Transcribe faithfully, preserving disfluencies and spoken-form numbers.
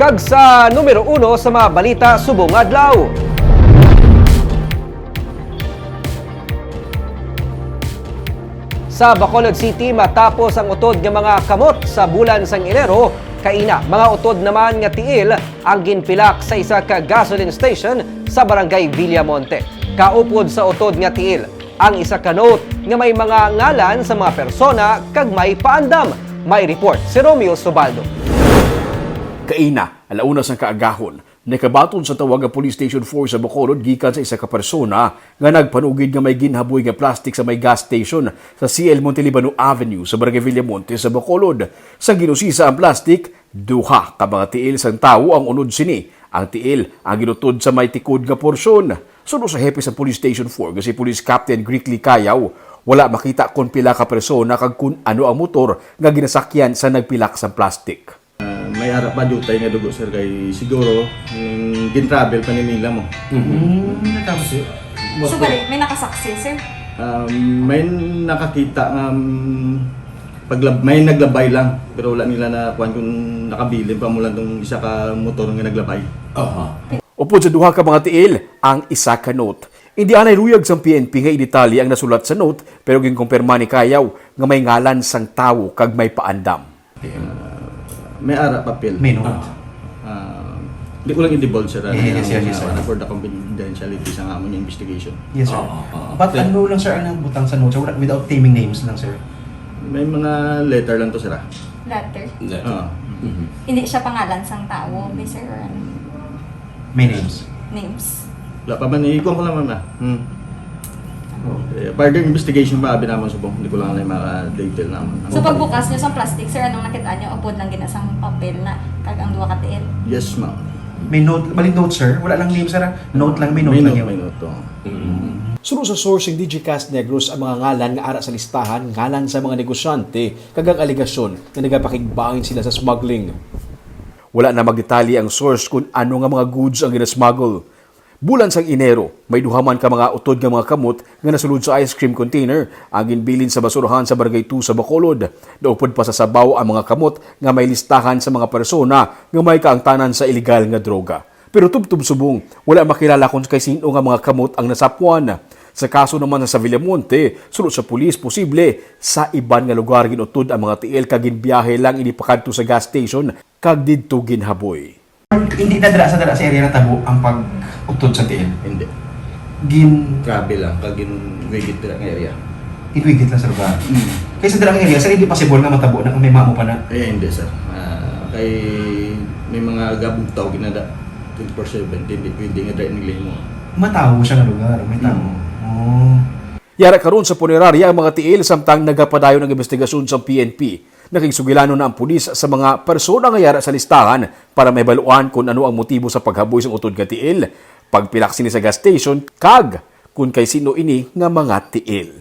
Kag sa numero uno sa mga balita subong adlaw. Sa Bacolod City, matapos ang utod nga mga kamot sa bulan sang Enero, kaina, mga utod naman nga tiil ang ginpilak sa isa ka gasoline station sa Barangay Villamonte. Kaupod sa utod nga tiil, ang isa ka note nga may mga ngalan sa mga persona kag may paandam. May report si Romeo Subaldo. Kaina, alauna sang kaagahon, nakabaton sa tawag ang Police Station four sa Bacolod gikan sa isa ka persona nga nagpanugid nga may ginhaboy nga plastic sa may gas station sa C L Montelibano Avenue sa Barangay Villamonte sa Bacolod. Sa ginusisa ang plastic, duha ka mga tiil sang tawo ang unod sini. Ang tiil ang ginutod sa may tikod nga porsyon. Suno sa hepe sa Police Station four nga si Police Captain Greekly Cayaw, wala makita kon pila ka persona kag kun ano ang motor nga ginasakyan sa nagpilak sang plastic. Ah, may ara pa diutay nga dugo, sir, kay siguro, mm, gin-travel pa ni nila mo. Mm, natapos yun. So, bali, may nakasaksi, sir? Um, may nakakita nga, um, paglab-, may naglabay lang, pero wala nila na kuwan kung nakabilin pa mo lang tong isa ka motor nga naglabay. Aha. Upod sa duha ka mga tiil, ang isa ka note. Indi anay luyag sang P N P nga idetalye ang nasulat sa note, pero ginkumpirma ni Cayaw nga may ngalan sang tawo kag may paandam. Ah, may ara papel. May note. Ah, di ko lang i-divulge, sir, ano, Yes, yes, yes, yes, sir. ano, for the confidentiality sa amon investigation. Yes, sir. Oo, oo. But Then ano lang, sir, ang butang sa note, sir? Wala, without naming names lang, sir. May mga letter lang to, sir, ah. Letter? Letter. Ah. Mhm. Hindi siya pangalan sang tawo, may sir, or ano? May names. Names. Wala pa man, ikuha ko lang, ma'am, ah. Hmm. Oh. Eh, further investigation pa abi namon subong. Hindi ko lang alam yung mga detail namon. So, pagbukas nyo sa plastic, sir, anong nakita nyo? Upod lang gina sang papel na kag ang duha ka tiil? Yes, ma'am. May note, bali note, sir. Wala lang name, sir, ah. Note lang, may note May lang note, yun. may note, oh. Mm. Suno sa source sing D J Cast Negros, ang mga ngalan nga ara sa listahan, ngalan sa mga negosyante, kag ang alegasyon nga nagapakigbahin sila sa smuggling. Wala na magdetalye ang source kung ano nga mga goods ang ginasmuggle. Bulan sang Enero, may duha man ka mga utod nga mga kamot nga nasulod sa ice cream container ang ginbilin sa basurahan sa Barangay two sa Bacolod. Naupod pa sa sabaw ang mga kamot nga may listahan sa mga persona nga may kaangtanan sa iligal nga droga. Pero tubtob subong, wala makilala kon kay sin-o nga mga kamot ang nasapwan. Sa kaso naman sa Villamonte, suno sa pulis, posible sa iban nga lugar ginutod ang mga tiil kag ginbiyahe lang ini pakadto sa gas station kag didto ginhaboy. Hindi na dira sa, dira sa area natabo ang pag-utod sa tiil? Hindi. Gin- Grabe lang, kag ginwigit dira nga area. Ginwigit lang sa lugar? Mm. Kay sa dira nga area, sir, hindi possible nga matabo na kung may mamo pa na? Eh, hindi, sir. Ah, kay may mga gabugtaw, ginada, twenty-four seven, hindi pwede nga dahil nila mo. Matawo siya nga lugar, may tawo. Mm. Oh. Yara karon sa punerarya ang mga tiil, samtang nagapadayon ang investigasyon sa P N P. Nakigsugilanon na ang pulis sa mga persona nga yara sa listahan para mahibaluan kon ano ang motibo sa paghaboy sang utod nga tiil, pagpilak sini sa gas station, kag kon kay sin-o ini nga mga tiil.